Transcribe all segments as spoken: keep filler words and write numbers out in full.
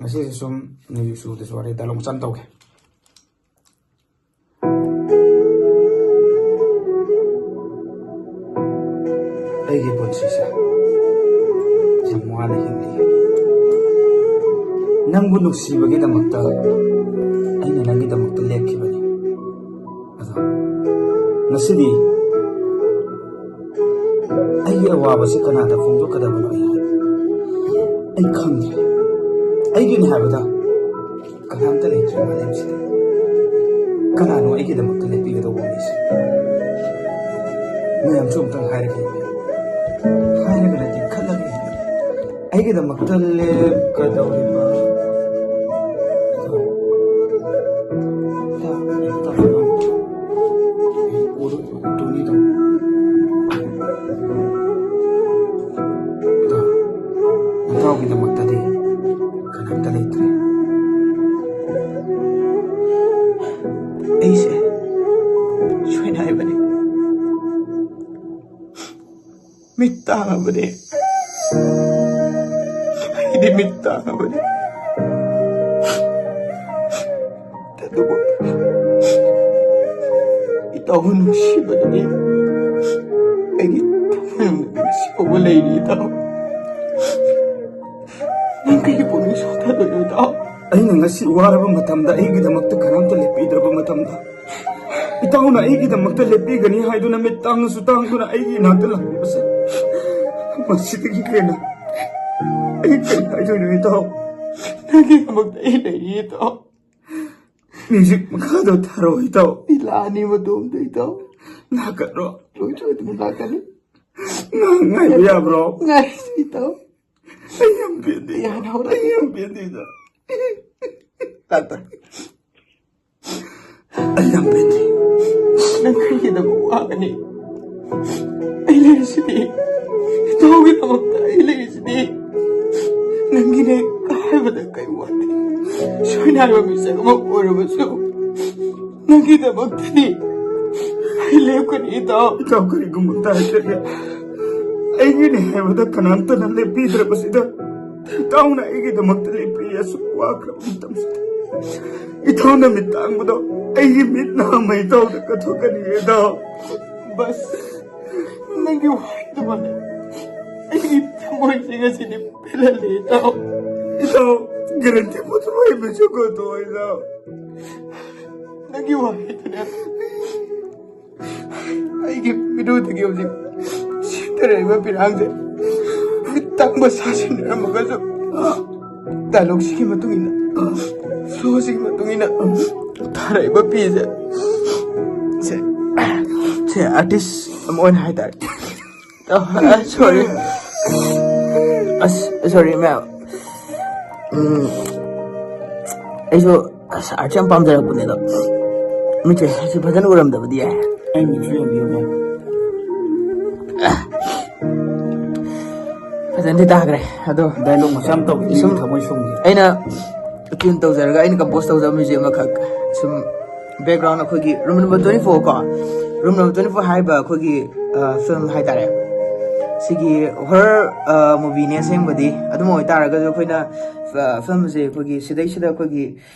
ꯉꯁꯤꯁꯦ ꯁꯨꯝ ꯅꯣꯏꯒꯤ ꯁꯨꯗꯁꯨ ꯋꯥꯔꯤ ꯗꯥꯏꯂꯣꯛ ꯃꯆꯥ ꯑꯃ ꯇꯧꯒꯦ꯫ ꯑꯩꯒꯤ ꯄꯨꯟꯁꯤꯁꯦ ꯌꯥꯝ ꯋꯥꯅ ꯍꯤꯡꯂꯤ꯫ ꯅꯪꯕꯨ ꯅꯨꯡꯁꯤꯕꯒꯤꯗꯃꯛꯇ ꯑꯩꯅ ꯅꯪꯒꯤꯗꯃꯛꯇ ꯂꯦꯞꯈꯤꯕꯅꯤ꯫ ꯑꯗꯣ ꯉꯁꯤꯗꯤ ꯑꯩꯒꯤ ꯑꯋꯥꯕꯁꯤ ꯀꯅꯥꯗ ꯐꯣꯡꯗꯣꯛꯀꯗꯕꯅꯣ ꯑꯩ, ꯑꯩ ꯈꯪꯗ꯭ꯔꯦ꯫ ꯑꯩꯒꯤꯅꯤ ꯍꯥꯏꯕꯗ ꯀꯅꯥꯝꯇ ꯂꯩꯇ꯭ꯔꯦ ꯃꯥꯂꯦꯝꯁꯤꯗ꯫ ꯀꯅꯥꯅꯣ ꯑꯩꯒꯤꯗꯃꯛꯇ ꯂꯦꯞꯄꯤꯒꯗꯧꯕ ꯃꯤꯁꯦ? ꯃꯌꯥꯝꯁꯨ ꯑꯝꯇꯪ ꯍꯥꯏꯔꯒ ꯌꯦꯡꯕꯤꯌꯨ꯫ ꯍꯥꯏꯔꯒ ꯅꯠꯇꯦ, ꯈꯜꯂꯒ ꯌꯦꯡꯕꯤꯌꯨ꯫ ꯑꯩꯒꯤꯗꯃꯛꯇ ꯂꯦꯞꯀꯗꯧꯔꯤꯕ ꯇꯣꯅꯤꯗꯣ, ꯅꯇꯥꯎꯒꯤꯗꯃꯛꯇꯗꯤ ꯀꯅꯥꯝꯇ ꯂꯩꯇ꯭ꯔꯦ꯫ ꯑꯩꯁꯦ ꯁꯣꯏꯅꯥꯏꯕꯅꯤ꯫ ꯃꯤꯠ ꯇꯥꯡꯉꯕꯅꯦ꯫ ꯑꯩꯗꯤ ꯃꯤꯠ ꯇꯥꯡꯉꯕꯅꯦ꯫ ꯑꯗꯨꯕꯨ ꯏꯇꯥꯎꯕꯨ ꯅꯨꯡꯁꯤꯕꯗꯨꯗꯤ ꯑꯩꯒꯤ ꯊꯃꯣꯏꯅꯨꯡꯗ ꯉꯁꯤ ꯐꯥꯎꯕ ꯂꯩꯔꯤ, ꯏꯇꯥꯎ꯫ ꯅꯪ ꯀꯩꯒꯤ ꯄꯨꯛꯅꯤꯡ ꯁꯣꯟꯊꯗꯣꯏꯅꯣ, ꯏꯇꯥꯎ? ꯑꯩꯅ ꯉꯁꯤ ꯋꯥꯔꯕ ꯃꯇꯝꯗ, ꯑꯩꯒꯤꯗꯃꯛꯇ ꯀꯅꯥꯝꯇ ꯂꯦꯞꯄꯤꯗ꯭ꯔꯕ ꯃꯇꯝꯗ, ꯏꯇꯥꯎꯅ ꯑꯩꯒꯤꯗꯃꯛꯇ ꯂꯦꯞꯄꯤꯒꯅꯤ ꯍꯥꯏꯗꯨꯅ ꯃꯤꯠ ꯇꯥꯡꯅꯁꯨ ꯇꯥꯡꯗꯨꯅ ꯑꯩꯒꯤ ꯏꯅꯥꯛꯇ ꯂꯥꯛꯄꯤꯕꯁꯦ, ꯃꯁꯤꯗꯒꯤ ꯍꯦꯟꯅ ꯑꯩ ꯀꯔꯤ ꯍꯥꯏꯗꯣꯏꯅꯣ, ꯏꯇꯥꯎ? ꯅꯪꯒꯤꯗꯃꯛꯇ ꯑꯩ ꯂꯩꯔꯤ, ꯏꯇꯥꯎ꯫ ꯃ꯭ꯌꯨꯖꯤꯛ ꯃꯈꯥꯗꯣ ꯊꯥꯔꯛꯑꯣ, ꯏꯇꯥꯎ꯫ ꯃꯤ ꯂꯥꯛꯑꯅꯤ ꯃꯇꯣꯝꯇ, ꯏꯇꯥꯎ꯫ ꯂꯥꯛꯀꯗ꯭ꯔꯣ? ꯂꯣꯏ ꯁꯣꯏꯗꯅ ꯂꯥꯛꯀꯅꯤ꯫ ꯉꯥꯏ-, ꯉꯥꯏꯕ ꯌꯥꯕ꯭ꯔꯣ? ꯉꯥꯏꯔꯁꯤ, ꯏꯇꯥꯎ꯫ ꯑꯩ ꯌꯥꯝ ꯄꯦꯟꯗꯦ꯫ ꯑꯩ ꯍꯥꯟꯅ ꯍꯧꯔꯒꯦ꯫ ꯑꯩ ꯌꯥꯝ ꯄꯦꯟꯗꯦꯗ꯫ ꯇꯥ, ꯇꯥ꯫ ꯑꯩ ꯌꯥꯝ ꯄꯦꯟꯗꯦ꯫ ꯅꯪ ꯀꯔꯤꯒꯤꯗꯃꯛ ꯋꯥꯒꯅꯤ? ꯑꯩ ꯂꯩꯔꯤꯁꯤꯗꯤ꯫ ꯏꯇꯥꯎꯒꯤꯗꯃꯛꯇ ꯑꯩ ꯂꯩꯔꯤꯁꯤꯗꯤ꯫ ꯅꯪꯒꯤꯅꯦ ꯍꯥꯏꯕꯗ ꯀꯩ ꯋꯥꯠꯂꯤ? ꯁꯣꯏꯅꯥꯏꯕ ꯃꯤꯁꯛ ꯑꯃ ꯑꯣꯏꯔꯕꯁꯨ ꯅꯪꯒꯤꯗꯃꯛꯇꯗꯤ ꯑꯩ ꯂꯦꯞꯀꯅꯤ, ꯏꯇꯥꯎ꯫ ꯏꯇꯥꯎ, ꯀꯔꯤꯒꯨꯝꯕ ꯑꯝꯇ ꯍꯥꯏꯖꯒꯦ꯫ ꯑꯩꯒꯤꯅꯦ ꯍꯥꯏꯕꯗ ꯀꯅꯥꯝꯇꯅ ꯂꯦꯞꯄꯤꯗ꯭ꯔꯕꯁꯤꯗ ꯏꯇꯥꯎꯅ ꯑꯩꯒꯤꯗꯃꯛꯇ ꯂꯦꯞꯄꯤ ꯑꯁꯨꯛ ꯋꯥꯈ꯭ꯔꯕ ꯃꯇꯝꯁꯤꯗ꯫ ꯏꯇꯥꯎꯅ ꯃꯤꯠ ꯇꯥꯡꯕꯗꯣ ꯑꯩꯒꯤ ꯃꯤꯠ ꯅꯥꯃꯩ ꯏꯇꯥꯎꯗ ꯀꯠꯊꯣꯛꯀꯅꯤ ꯏꯇꯥꯎ꯫ ꯕꯁ, ꯅꯪꯒꯤ ꯋꯥꯍꯩꯗꯨꯃꯅꯦ ꯑꯩꯒꯤ ꯊꯃꯣꯏꯁꯦ ꯉꯁꯤꯗꯤ ꯄꯦꯜꯍꯜꯂꯦ ꯏꯇꯥꯎ꯫ ꯏꯇꯥꯎ, ꯒꯦꯔꯦꯟꯇꯤ ꯄꯣꯠꯇꯨ ꯂꯣꯏ ꯃꯦꯟꯁꯤꯟꯈꯣ ꯏꯇꯥꯎ꯫ ꯅꯪꯒꯤ ꯋꯥꯍꯩꯗꯨꯅꯦ ꯑꯩꯒꯤ ꯃꯤꯔꯨꯗꯒꯤ ꯍꯧꯖꯤꯛ ꯁꯤꯊꯔꯛꯏꯕ ꯄꯤꯔꯥꯡꯁꯦ꯫ ꯃꯤꯠ ꯇꯥꯡꯕ ꯁꯥꯁꯤꯟꯅꯔꯝꯃꯒꯁꯨ, ꯗꯥꯏꯂꯣꯛꯁꯤꯒꯤ ꯃꯇꯨꯡ ꯏꯟꯅ, ꯐ꯭ꯂꯣꯁꯤꯒꯤ ꯃꯇꯨꯡ ꯏꯟꯅ ꯊꯥꯔꯛꯏꯕ ꯄꯤꯁꯦ, ꯁꯦ, ꯁꯦ ꯑꯥꯔꯇꯤꯁ ꯑꯃ ꯑꯣꯏꯅ ꯍꯥꯏꯇꯥꯔꯦ꯫ ꯁꯣꯔꯤ꯫ ꯑꯁ, ꯁꯣꯔꯤ ꯃꯌꯥꯝ꯫ ꯎꯝ, ꯑꯩꯁꯨ ꯑꯁ ꯑꯥꯔꯠꯁꯦ ꯌꯥꯝ ꯄꯥꯝꯖꯔꯛꯄꯅꯦ ꯑꯗꯣ, ꯃꯤꯠꯁꯦ ꯁꯤ ꯐꯖꯅ ꯎꯔꯝꯗꯕꯗꯤ ꯌꯥꯏ꯫ ꯑꯩ ꯃꯤꯠꯁꯨ ꯌꯥꯝ ꯌꯦꯡꯉꯦ꯫ ꯐꯖꯅꯗꯤ ꯇꯥꯈ꯭ꯔꯦ ꯑꯗꯣ꯫ ꯗꯥꯏꯂꯣꯛ ꯃꯆꯥ ꯑꯃ ꯇꯧꯒꯦ, ꯁꯨꯝ ꯊꯃꯣꯏ ꯁꯨꯝꯒꯦ꯫ ꯑꯩꯅ ꯇ꯭ꯌꯨꯟ ꯇꯧꯖꯔꯒ ꯑꯩꯅ ꯀꯝꯄꯣꯁ ꯇꯧꯖꯕ ꯃ꯭ꯌꯨꯖꯤꯛ ꯑꯃꯈꯛ ꯁꯨꯝ ꯕꯦꯛꯒ꯭ꯔꯥꯎꯟ ꯑꯩꯈꯣꯏꯒꯤ ꯔꯨꯝ ꯅꯝꯕꯔ ꯇ꯭ꯋꯦꯟꯇꯤ ꯐꯣꯔ ꯀꯣ, ꯔꯨꯝ ꯅꯝꯕꯔ ꯇ꯭ꯋꯦꯟꯇꯤ ꯐꯣꯔ ꯍꯥꯏꯔꯤꯕ ꯑꯩꯈꯣꯏꯒꯤ ꯐꯤꯂꯝ ꯍꯥꯏꯇꯥꯔꯦ, ꯁꯤꯒꯤ ꯍꯣꯔꯔ ꯃꯨꯚꯤꯅꯦ ꯑꯁꯦꯡꯕꯗꯤ꯫ ꯑꯗꯨꯝ ꯑꯣꯏꯇꯥꯔꯒꯁꯨ ꯑꯩꯈꯣꯏꯅ ꯐꯤꯂꯝꯁꯦ ꯑꯩꯈꯣꯏꯒꯤ ꯁꯤꯗꯩꯁꯤꯗ ꯑꯩꯈꯣꯏꯒꯤ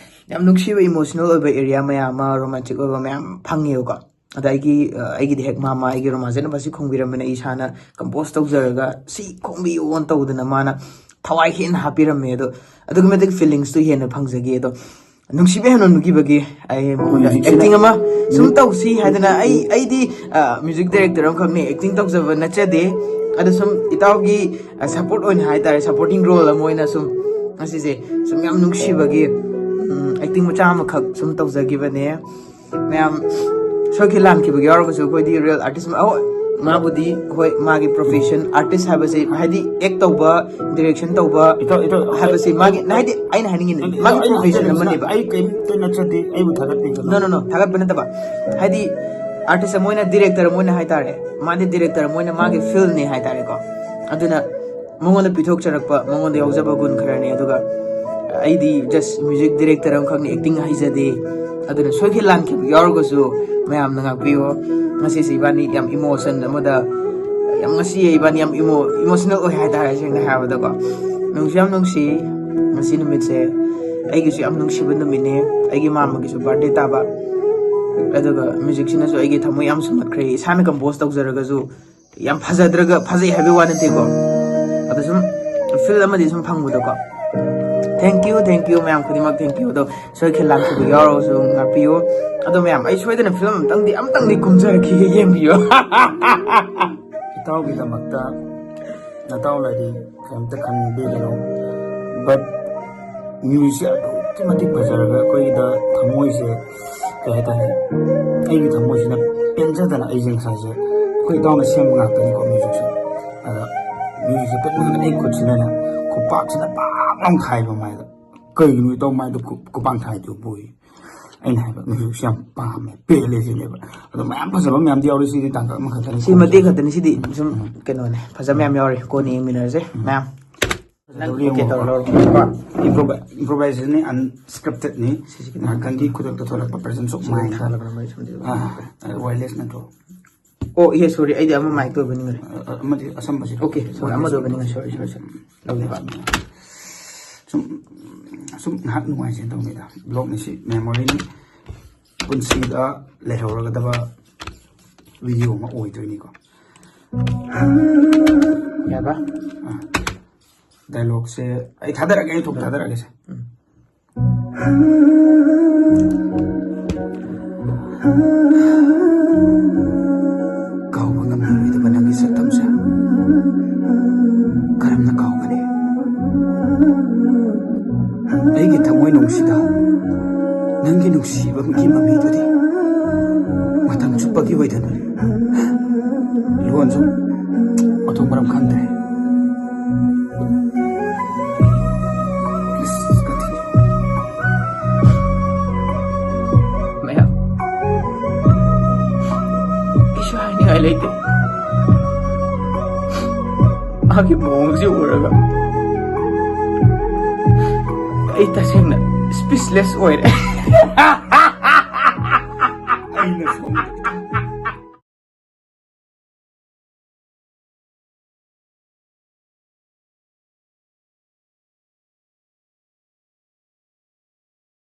ꯌꯥꯝ ꯅꯨꯡꯁꯤꯕ ꯏꯃꯣꯁꯅꯦꯜ ꯑꯣꯏꯕ ꯑꯦꯔꯤꯌꯥ ꯃꯌꯥꯝ ꯑꯃ, ꯔꯣꯃꯥꯟꯇꯤꯛ ꯑꯣꯏꯕ ꯃꯌꯥꯝ ꯐꯪꯉꯦꯕꯀꯣ꯫ ꯑꯗ ꯑꯩꯒꯤ ꯑ, ꯑꯩꯒꯤꯗꯤ ꯍꯦꯛ ꯃꯥꯃ ꯑꯩꯒꯤ ꯔꯣꯃꯥꯟꯁꯤꯅ ꯃꯁꯤ ꯈꯣꯡꯕꯤꯔꯝꯕꯅ ꯑꯩ ꯏꯁꯥꯅ ꯀꯝꯄꯣꯁ ꯇꯧꯖꯔꯒ ꯁꯤ ꯈꯣꯡꯕꯤꯌꯣꯅ ꯇꯧꯗꯅ ꯃꯥꯅ ꯊꯋꯥꯏ ꯍꯦꯟꯅ ꯍꯥꯞꯄꯤꯔꯝꯃꯦ꯫ ꯑꯗꯣ ꯑꯗꯨꯛꯀꯤ ꯃꯇꯤꯛ ꯐꯤꯂꯤꯡꯁꯇꯨ ꯍꯦꯟꯅ ꯐꯪꯖꯈꯤ꯫ ꯑꯗꯣ ꯅꯨꯡꯁꯤꯕ ꯍꯦꯟꯃꯟꯈꯤꯕꯒꯤ ꯑꯩ ꯃꯉꯣꯟꯗ ꯍꯧꯖꯤꯛꯁꯤꯅ ꯑꯦꯛꯇꯤꯡ ꯑꯃ ꯁꯨꯝ ꯇꯧꯁꯤ ꯍꯥꯏꯗꯅ, ꯑꯩ ꯑꯩꯗꯤ ꯃ꯭ꯌꯨꯖꯤꯛ ꯗꯥꯏꯔꯦꯛꯇꯔ ꯑꯃꯈꯛꯅꯤ, ꯑꯦꯛꯇꯤꯡ ꯇꯧꯖꯕ ꯅꯠꯆꯗꯦ꯫ ꯑꯗꯣ ꯁꯨꯝ ꯏꯇꯥꯎꯒꯤ ꯁꯞꯄꯣꯔꯠ ꯑꯣꯏꯅ ꯍꯥꯏꯇꯥꯔꯦ, ꯁꯞꯄꯣꯔꯇꯤꯡ ꯔꯣꯜ ꯑꯃ ꯑꯣꯏꯅ ꯁꯨꯝ ꯉꯁꯤꯁꯦ ꯁꯨꯝ ꯌꯥꯝ ꯅꯨꯡꯁꯤꯕꯒꯤ ꯑꯦꯛꯇꯤꯡ ꯃꯆꯥ ꯑꯃꯈꯛ ꯁꯨꯝ ꯇꯧꯖꯈꯤꯕꯅꯦ꯫ ꯃꯌꯥꯝ ꯁꯣꯏꯈꯤ ꯂꯥꯟꯈꯤꯕꯒꯤ ꯌꯥꯎꯔꯒꯁꯨ ꯑꯩꯈꯣꯏꯗꯤ ꯔꯤꯌꯦꯜ ꯑꯥꯔꯇꯤꯁ꯫ ꯍꯣꯏ, ꯃꯥꯕꯨꯗꯤ, ꯍꯣꯏ, ꯃꯥꯒꯤ ꯄ꯭ꯔꯣꯐꯦꯁꯟ ꯑꯥꯔꯇꯤꯁ ꯍꯥꯏꯕꯁꯤ ꯍꯥꯏꯗꯤ ꯑꯦꯛ ꯇꯧꯕ, ꯗꯤꯔꯦꯛꯁꯟ ꯇꯧꯕ ꯏꯇꯥꯎ, ꯏꯇꯥꯎ, ꯍꯥꯏꯕꯁꯤ ꯃꯥꯒꯤ, ꯍꯥꯏꯗꯤ ꯑꯩꯅ ꯍꯥꯏꯅꯤꯡꯉꯤꯅ ꯏꯇꯥꯎ, ꯃꯥꯒꯤ ꯑꯩꯅ ꯄ꯭ꯔꯣꯐꯦꯁꯟ ꯍꯥꯏꯖꯔꯤꯁꯤꯅ ꯑꯃꯅꯦꯕ꯫ ꯑꯩ ꯀꯔꯤꯝꯇ ꯅꯠꯆꯗꯦ, ꯑꯩꯕꯨ ꯊꯥꯒꯠꯄꯤꯒꯅꯨ꯫ ꯅꯣ, ꯅꯣ, ꯅꯣ, ꯊꯥꯒꯠꯄ ꯅꯠꯇꯕ, ꯍꯥꯏꯗꯤ ꯑꯥꯔꯇꯤꯁ ꯑꯃ ꯑꯣꯏꯅ, ꯗꯤꯔꯦꯛꯇꯔ ꯑꯃ ꯑꯣꯏꯅ ꯍꯥꯏꯇꯥꯔꯦ, ꯃꯥꯗꯤ ꯗꯤꯔꯦꯛꯇꯔ ꯑꯃ ꯑꯣꯏꯅ ꯃꯥꯒꯤ ꯐꯤꯜꯅꯦ ꯍꯥꯏꯇꯥꯔꯦꯀꯣ꯫ ꯑꯗꯨꯅ ꯃꯉꯣꯟꯗ ꯄꯤꯊꯣꯛꯆꯔꯛꯄ, ꯃꯉꯣꯟꯗ ꯌꯥꯎꯖꯕ ꯒꯨꯟ ꯈꯔꯅꯦ꯫ ꯑꯗꯨꯒ ꯑꯩꯗꯤ ꯖꯁ ꯃ꯭ꯌꯨꯖꯤꯛ ꯗꯤꯔꯦꯛꯇꯔ ꯑꯃꯈꯛꯅꯤ, ꯑꯦꯛꯇꯤꯡ ꯍꯩꯖꯗꯦ꯫ ꯑꯗꯨꯅ ꯁꯣꯏꯈꯤ ꯂꯥꯟꯈꯤꯕ ꯌꯥꯎꯔꯒꯁꯨ ꯃꯌꯥꯝꯅ ꯉꯥꯛꯄꯤꯌꯣ꯫ ꯉꯁꯤꯁꯦ ꯏꯕꯥꯅꯤ ꯌꯥꯝ ꯏꯃꯣꯁꯟ ꯑꯃꯗ, ꯌꯥꯝ ꯉꯁꯤ ꯏꯕꯥꯅꯤ ꯌꯥꯝ ꯏꯃꯣ-, ꯏꯃꯣꯁꯅꯦꯜ ꯑꯣꯏ ꯍꯥꯏꯇꯥꯔꯦ, ꯁꯦꯡꯅ ꯍꯥꯏꯔꯕꯗꯀꯣ꯫ ꯅꯨꯡꯁꯨ ꯌꯥꯝ ꯅꯨꯡꯁꯤ꯫ ꯉꯁꯤ ꯅꯨꯃꯤꯠꯁꯦ ꯑꯩꯒꯤꯁꯨ ꯌꯥꯝ ꯅꯨꯡꯁꯤꯕ ꯅꯨꯃꯤꯠꯅꯦ꯫ ꯑꯩꯒꯤ ꯃꯥꯝꯃꯒꯤꯁꯨ ꯕꯥꯔꯗꯦ ꯇꯥꯕ꯫ ꯑꯗꯨꯒ ꯃ꯭ꯌꯨꯖꯤꯛꯁꯤꯅꯁꯨ ꯑꯩꯒꯤ ꯊꯃꯣꯏ ꯌꯥꯝ ꯁꯨꯝꯍꯠꯈ꯭ꯔꯦ꯫ ꯏꯁꯥꯅ ꯀꯝꯄꯣꯁ ꯇꯧꯖꯔꯒꯁꯨ ꯌꯥꯝ ꯐꯖꯗ꯭ꯔꯒ ꯐꯖꯩ ꯍꯥꯏꯕꯒꯤ ꯋꯥ ꯅꯠꯇꯦꯀꯣ꯫ ꯑꯗꯣ ꯁꯨꯝ ꯐꯤꯜ ꯑꯃꯗꯤ ꯁꯨꯝ ꯐꯪꯕꯗꯣꯀꯣ꯫ Thank you, thank you ꯃꯌꯥꯝ ꯈꯨꯗꯤꯡꯃꯛ, thank you꯫ ꯑꯗꯣ ꯁꯣꯏꯈꯤꯕ ꯂꯥꯟꯈꯤꯕ ꯌꯥꯎꯔꯒꯁꯨ ꯉꯥꯛꯄꯤꯌꯨ꯫ ꯑꯗꯣ ꯃꯌꯥꯝ, ꯑꯩ ꯁꯣꯏꯗꯅ ꯐꯤꯂꯝ ꯑꯝꯇꯪꯗꯤ, ꯑꯝꯇꯪꯗꯤ ꯀꯨꯝꯖꯔꯛꯈꯤꯒꯦ, ꯌꯦꯡꯕꯤꯌꯨ꯫ ꯏꯇꯥꯎꯒꯤꯗꯃꯛꯇ ꯅꯇꯥꯎ ꯂꯩꯔꯤ, ꯀꯩꯝꯇ ꯈꯟꯕꯤꯒꯅꯨ꯫ But ꯃ꯭ꯌꯨꯖꯤꯛꯁꯦ ꯑꯗꯨꯛꯀꯤ ꯃꯇꯤꯛ ꯐꯖꯔꯒ ꯑꯩꯈꯣꯏꯒꯤꯗ ꯊꯃꯣꯏꯁꯦ, ꯀꯩ ꯍꯥꯏꯇꯥꯔꯦ, ꯑꯩꯒꯤ ꯊꯃꯣꯏꯁꯤꯅ ꯄꯦꯟꯖꯗꯅ ꯑꯩꯁꯦ ꯉꯁꯥꯏꯁꯦ ꯑꯩꯈꯣꯏ ꯏꯇꯥꯎꯅ ꯁꯦꯝꯕ ꯉꯥꯛꯇꯅꯤꯀꯣ ꯃ꯭ꯌꯨꯖꯤꯛꯁꯦ꯫ ꯑꯗ ꯃ꯭ꯌꯨꯖꯤꯛꯁꯦ ꯄꯦꯟꯖꯗꯅ ꯑꯩ ꯈꯨꯠꯁꯤꯅꯅꯦ ꯈꯨꯄꯥꯛꯁꯤꯅ ꯄꯥꯛ ꯂꯥꯎ ꯊꯥꯏꯕ ꯃꯥꯏꯗ꯫ "ꯀꯩꯒꯤꯅꯣ ꯏꯇꯥꯎ ꯃꯥꯏꯗ ꯈꯨ- ꯈꯨꯄꯥꯛ ꯊꯥꯏꯗꯨꯕꯨ?" ꯑꯩꯅ ꯍꯥꯏꯕ, "ꯃ꯭ꯌꯨꯖꯤꯛꯁꯦ ꯌꯥꯝ ꯄꯥꯝꯃꯦ, ꯄꯦꯜꯂꯦ" ꯁꯤꯅꯦꯕ꯫ ꯑꯗꯣ ꯃꯌꯥꯝ ꯐꯖꯕ ꯃꯌꯥꯝꯗꯤ ꯌꯥꯎꯔꯤ, ꯁꯤꯗꯤ ꯇꯥꯡꯀꯛ ꯑꯃꯈꯛꯇꯅꯤ꯫ ꯁꯤ ꯃꯇꯦꯛ ꯈꯛꯇꯅꯤ, ꯁꯤꯗꯤ ꯁꯨꯝ ꯀꯩꯅꯣꯅꯦ, ꯐꯖꯕ ꯃꯌꯥꯝ ꯌꯥꯎꯔꯤ, ꯀꯣꯟꯅ ꯌꯦꯡꯃꯤꯟꯅꯔꯁꯦ ꯃꯌꯥꯝ꯫ ꯐꯖꯕ Okay, ꯇꯧꯔꯣ, ꯌꯦꯡꯉꯣꯕ꯫ ꯂꯧꯔꯣ꯫ Impro- improvisation ꯅꯤ, unscripted ꯅꯤ꯫ ꯁꯤꯁꯤ ꯈꯤꯇꯪ ꯉꯥꯏꯍꯥꯛꯇꯪꯒꯤ ꯈꯨꯗꯛꯇ ꯊꯣꯛꯂꯛꯄ presence of ꯁꯤꯃ mind꯫ ꯊꯥꯜꯂꯒ ꯃꯩ ꯁꯨꯝ ꯊꯤꯜꯂꯣ꯫ ꯑꯥ, wireless ꯅꯠꯇ꯭ꯔꯣ? ꯑꯣ, ꯏꯍꯦ, sorry, ꯑꯩꯗꯤ ꯑꯃ ꯃꯥꯏꯛꯇ ꯑꯣꯏꯕ ꯅꯤꯡꯉꯨꯔꯦ꯫ ꯑ, ꯑ, ꯑꯃꯗꯤ ꯑꯁꯝꯕꯁꯤ꯫ Okay, sorry, ꯑꯃꯗ ꯑꯣꯏꯕ ꯅꯤꯡꯉꯨꯔꯦ, sorry, sorry, sorry. ꯂꯧꯒꯦ꯫ ꯁꯨꯝ, ꯁꯨꯝ ꯉꯥꯏꯍꯥꯛ ꯅꯨꯡꯉꯥꯏꯁꯦ ꯇꯧꯅꯤꯗ꯫ Vlog ꯅꯤ ꯁꯤ, memory ꯅꯤ꯫ ꯄꯨꯟꯁꯤꯗ ꯂꯩꯍꯧꯔꯒꯗꯕ video ꯑꯃ ꯑꯣꯏꯗꯣꯏꯅꯤꯀꯣ꯫ ꯌꯥꯕ? Dialogue ꯁꯦ ꯑꯩ ꯊꯥꯗꯔꯛꯑꯒꯦ, ꯑꯩ ꯊꯣꯛ ꯊꯥꯗꯔꯛꯑꯒꯦꯁꯦ꯫ ꯎꯝ꯫ ꯀꯥꯎꯕ ꯉꯝꯂꯔꯣꯏꯗꯕ ꯅꯪꯒꯤ ꯁꯛꯇꯝꯁꯦ ꯀꯔꯝꯅ ꯀꯥꯎꯒꯅꯤ? ꯑꯩꯒꯤ ꯊꯃꯣꯏꯅꯨꯡꯁꯤꯗ ꯅꯪꯒꯤ ꯅꯨꯡꯁꯤꯕꯒꯤ ꯃꯃꯤꯗꯨꯗꯤ ꯃꯇꯝ ꯆꯨꯞꯄꯒꯤ ꯑꯣꯏꯗꯅ ꯂꯣꯟꯁꯨ ꯑꯣꯟꯊꯣꯛ ꯃꯔꯝ ꯈꯪꯗ꯭ꯔꯦ꯫ Please continue. ꯃꯌꯥꯝ, ꯀꯩꯁꯨ ꯍꯥꯏꯅꯤꯡꯉꯥꯏ ꯂꯩꯇꯦ꯫ ꯃꯥꯒꯤ ꯃꯑꯣꯡꯁꯤ ꯎꯔꯒ ꯑꯩ ꯇꯁꯦꯡꯅ speechless ꯑꯣꯏꯔꯦ꯫